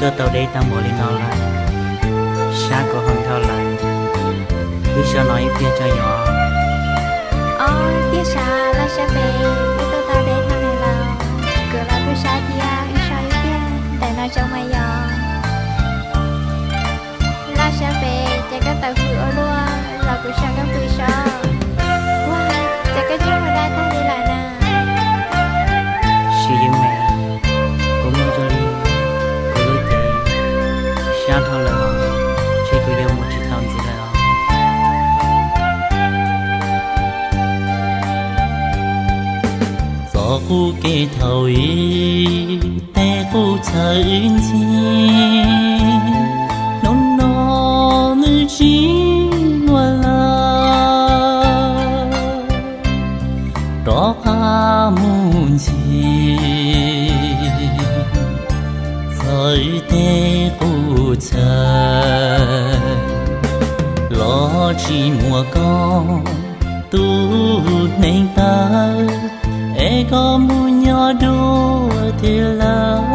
Tuaj tau deb tag npaum li no lawm, sab kuv ho dhau lawm, wb so no ib pliag tso yom. Os, tiag sav, Laj Siab Pem, wb tuaj tau deb tag npaum li no lawm, kuv los kuj sab thiab, wb so ib pliag ntawm no tso mas yom. Laj Siab Pem, ces koj tawm hws ua luaj los kuv so koj pw so. Ua, ces koj tseem ua dab tag li lawm na. Sim Yws Mem, kuv mloog zoo li kuv lub cev sab dhau lawm, ntshe kuv yuav mus tsis tau ntxiv lawm os. Txoj qub kev thaum ub, tej qub chaw wb ncig, hnub no nws tsis muaj lawm, rov qab mus ncig txog tej qub chaw, los tsis muaj koj tus neeg tawg, es koj mus nyob dua twg lawm,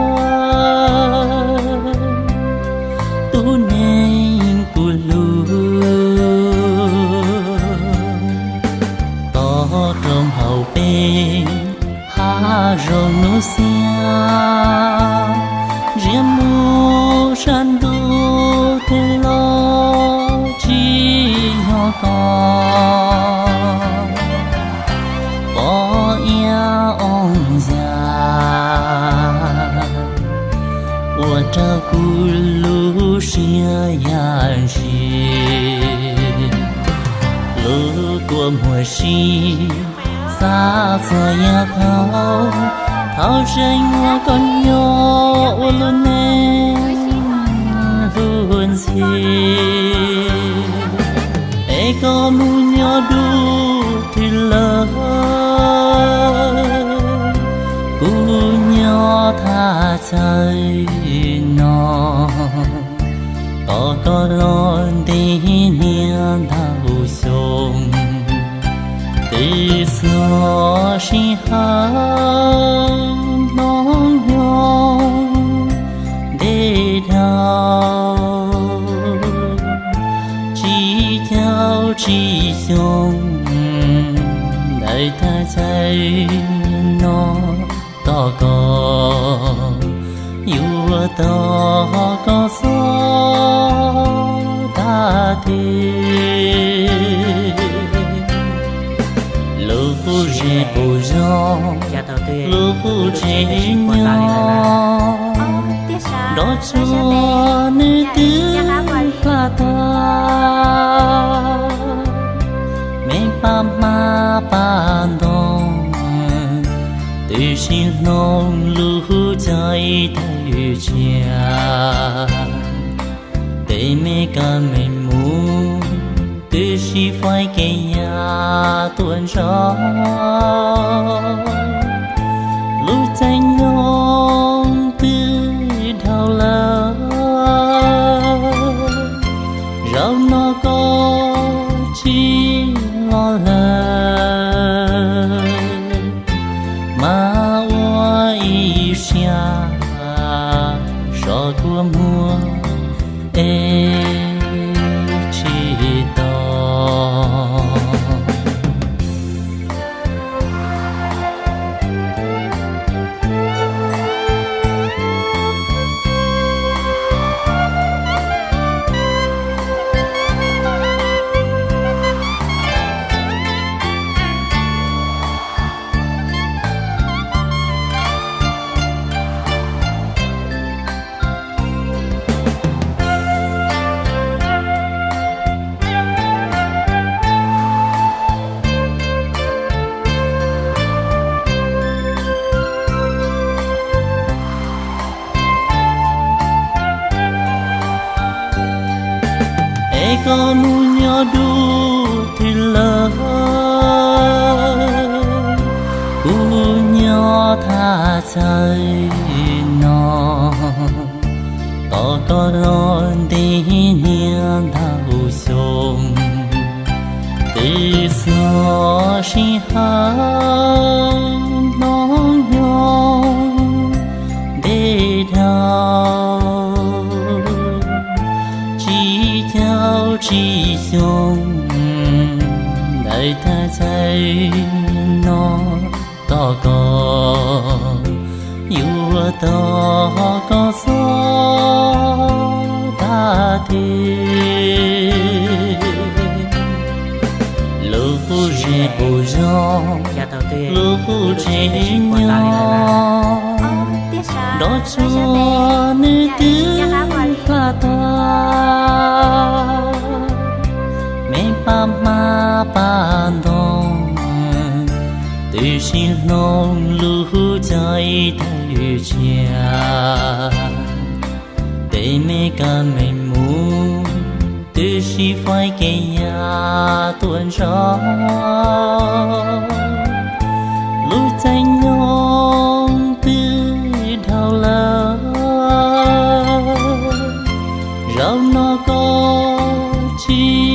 tus neeg kuv hlub. Tos rau hauv peb hav zoov hnub xiab, ntsia mus sab ntuj twg los tsis yog koj, pom ib oob yaj ua rau kuv lub siab ya ntshis. Lub kua muag sib xav txog yav thaum, thaum tseem ua koj nyob ua lub neej hlub ntxhi, es koj mus nyob dua twg lawm, kuv nyob thaj chaw no, tos koj los ntev niaj ntau xyoo, twb xyov sij hawm hnub nyoog ntev dhau, tsis caug tsis xyoo ntawm thaj chaw no, tos koj yuav tos koj txog tag twg. Lub qub zej qub zog, lub qub tsev nyob, nrov tsuag nws twb hla tag, me paj hmab paj ntoo, twb sib hloov lub caij tawm tshiab, tej me kab me mus, twb sib faib kev ya tuaj ntso, lub caij nyoog twb dhau lawm, zaum no koj tsis los lawm, mas ua ib siab so kua muag es tsis tau. Es koj mus nyob dua twg lawm, kuv nyob thaj chaw no, tos koj los ntev niaj ntau xyoo, twb xyov sij hawm hnub nyoog ntev dhau. Caum tsib xyoo ntawm thaj chaw no, tos koj yuav tog koj xob tag teg. Lub qub zej qub zog, lub qub tsev nyob, nrov tsuag nws twb plaj tag. Me pab hmab pab ntoo, twb sib hloov lub caij tawm tshiab. Tej me kab me mus, twb sib faib kev yaj tuaj ntsog. Lub caij nyoog twb dhau lawm, zaum no koj tsis